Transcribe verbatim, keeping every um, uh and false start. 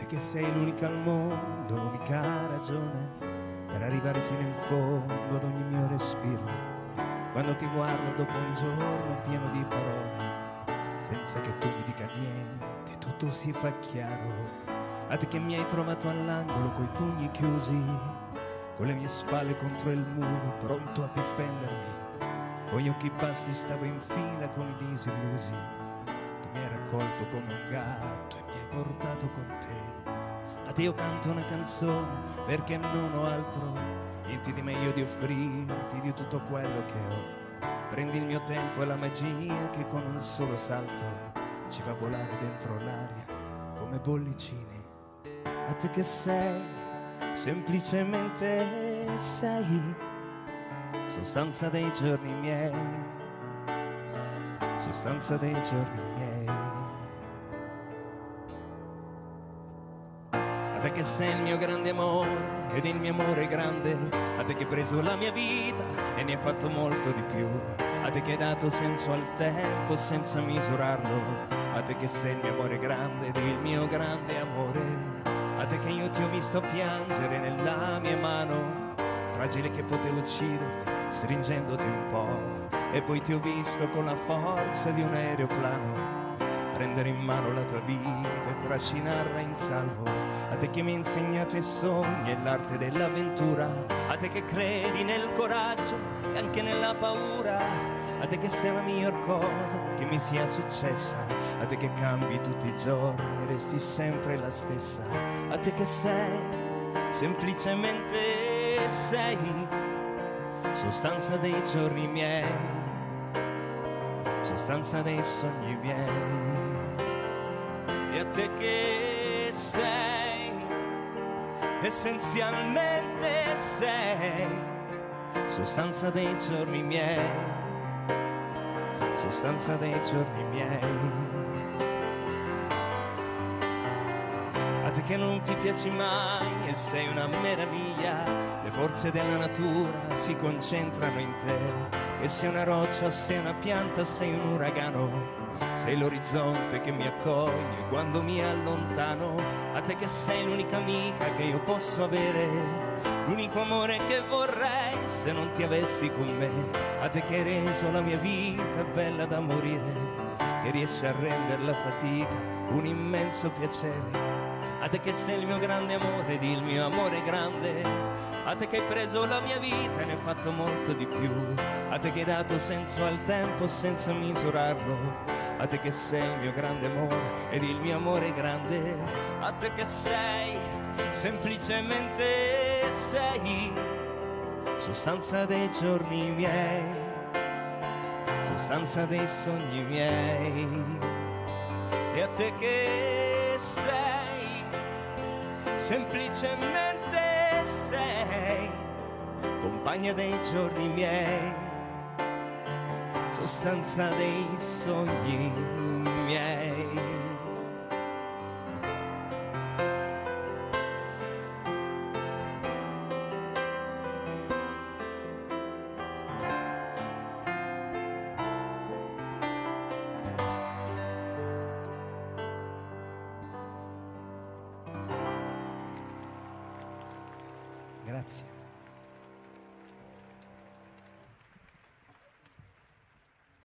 Che sei l'unica al mondo, l'unica ragione per arrivare fino in fondo ad ogni mio respiro. Quando ti guardo dopo un giorno pieno di parole, senza che tu mi dica niente, tutto si fa chiaro. A te che mi hai trovato all'angolo coi pugni chiusi, con le mie spalle contro il muro, pronto a difendermi. Con gli occhi bassi stavo in fila con i disillusi. Tu mi hai raccolto come un gatto e mi hai portato con te. A te io canto una canzone perché non ho altro, niente di meglio di offrirti di tutto quello che ho. Prendi il mio tempo e la magia che con un solo salto ci fa volare dentro l'aria come bollicine. A te che sei, semplicemente sei, sostanza dei giorni miei, sostanza dei giorni miei. A te che sei il mio grande amore ed il mio amore grande, a te che hai preso la mia vita e ne hai fatto molto di più, a te che hai dato senso al tempo senza misurarlo, a te che sei il mio amore grande ed il mio grande amore, a te che io ti ho visto piangere nella mia mano, fragile che potevo ucciderti stringendoti un po', e poi ti ho visto con la forza di un aeroplano prendere in mano la tua vita e trascinarla in salvo. A te che mi hai insegnato i sogni e l'arte dell'avventura, a te che credi nel coraggio e anche nella paura, a te che sei la miglior cosa che mi sia successa, a te che cambi tutti i giorni e resti sempre la stessa, a te che sei, semplicemente sei, sostanza dei giorni miei, sostanza dei sogni miei. E a te che sei, essenzialmente sei, sostanza dei giorni miei, sostanza dei giorni miei. A te che non ti piaci mai e sei una meraviglia, le forze della natura si concentrano in te, che sei una roccia, sei una pianta, sei un uragano, sei l'orizzonte che mi accoglie quando mi allontano, a te che sei l'unica amica che io posso avere, l'unico amore che vorrei se non ti avessi con me, a te che hai reso la mia vita bella da morire, che riesci a rendere la fatica un immenso piacere, a te che sei il mio grande amore ed il mio amore grande, a te che hai preso la mia vita e ne hai fatto molto di più, a te che hai dato senso al tempo senza misurarlo, a te che sei il mio grande amore ed il mio amore grande, a te che sei, semplicemente sei, sostanza dei giorni miei, sostanza dei sogni miei, e a te che sei, semplicemente sei, compagna dei giorni miei, sostanza dei sogni miei. Grazie.